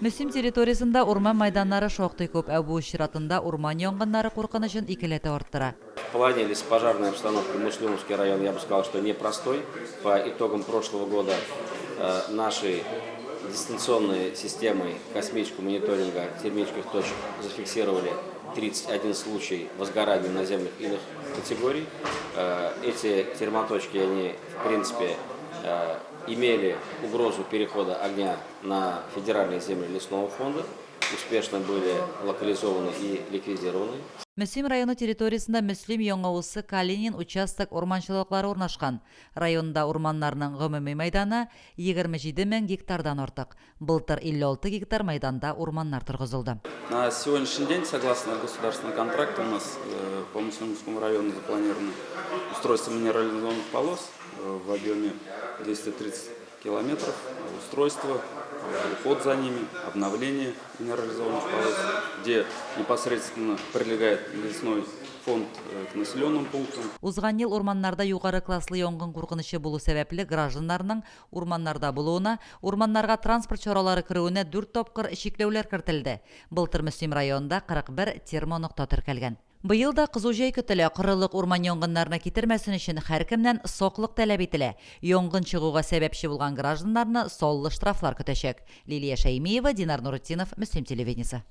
Мөслим территориясендә урман мәйданнары шактый күп, ә бу үз чиратында урман янгыннары куркынычын икеләтә арттыра. В плане лесопожарной обстановки Муслюмовский район, я бы сказал, что непростой. По итогам прошлого года нашей дистанционной системой космического мониторинга термических точек зафиксировали 31 случай возгорания на землях иных категорий. Эти термоточки, они, в принципе, имели угрозу перехода огня на федеральные земли лесного фонда, успешно были локализованы и ликвидированы. Мөслим районы территориясендә Мөслим, Яңавысы, Калинин участок урманчылыклары урнашкан. Районда урманнарның гомуми мәйданы 27 мең гектардан артык. Былтыр 56 гектар мәйданда урманнар торгызылды. На сегодняшний день, согласно государственному контракту, у нас по Муслюмовскому району запланировано устройство минерализованных полос в объеме 230 километров, устройство, уход за ними, обновление минерализованных полос, где непосредственно прилегает лесной фонд к населенным пунктам. Узган ел урманнарда югары класслы янгын куркынычы булу сәбәпле гражданнарның урманнарда булуына, урманнарга транспорт чаралары керүенә дүрт тапкыр чикләүләр кертелде. Былтыр Мөслим районында 41 термонокта теркәлгән. Быел да кызу җәй көтелә. Корылык урман янгыннарына китермәсен өчен һәркемнән саклык таләп ителә. Янгын чыгуга сәбәпче булган гражданнарны саллы штрафлар көтәчәк. Лилия Шәймиева, Динар Нуретдинов, Мөслим телевидениесе.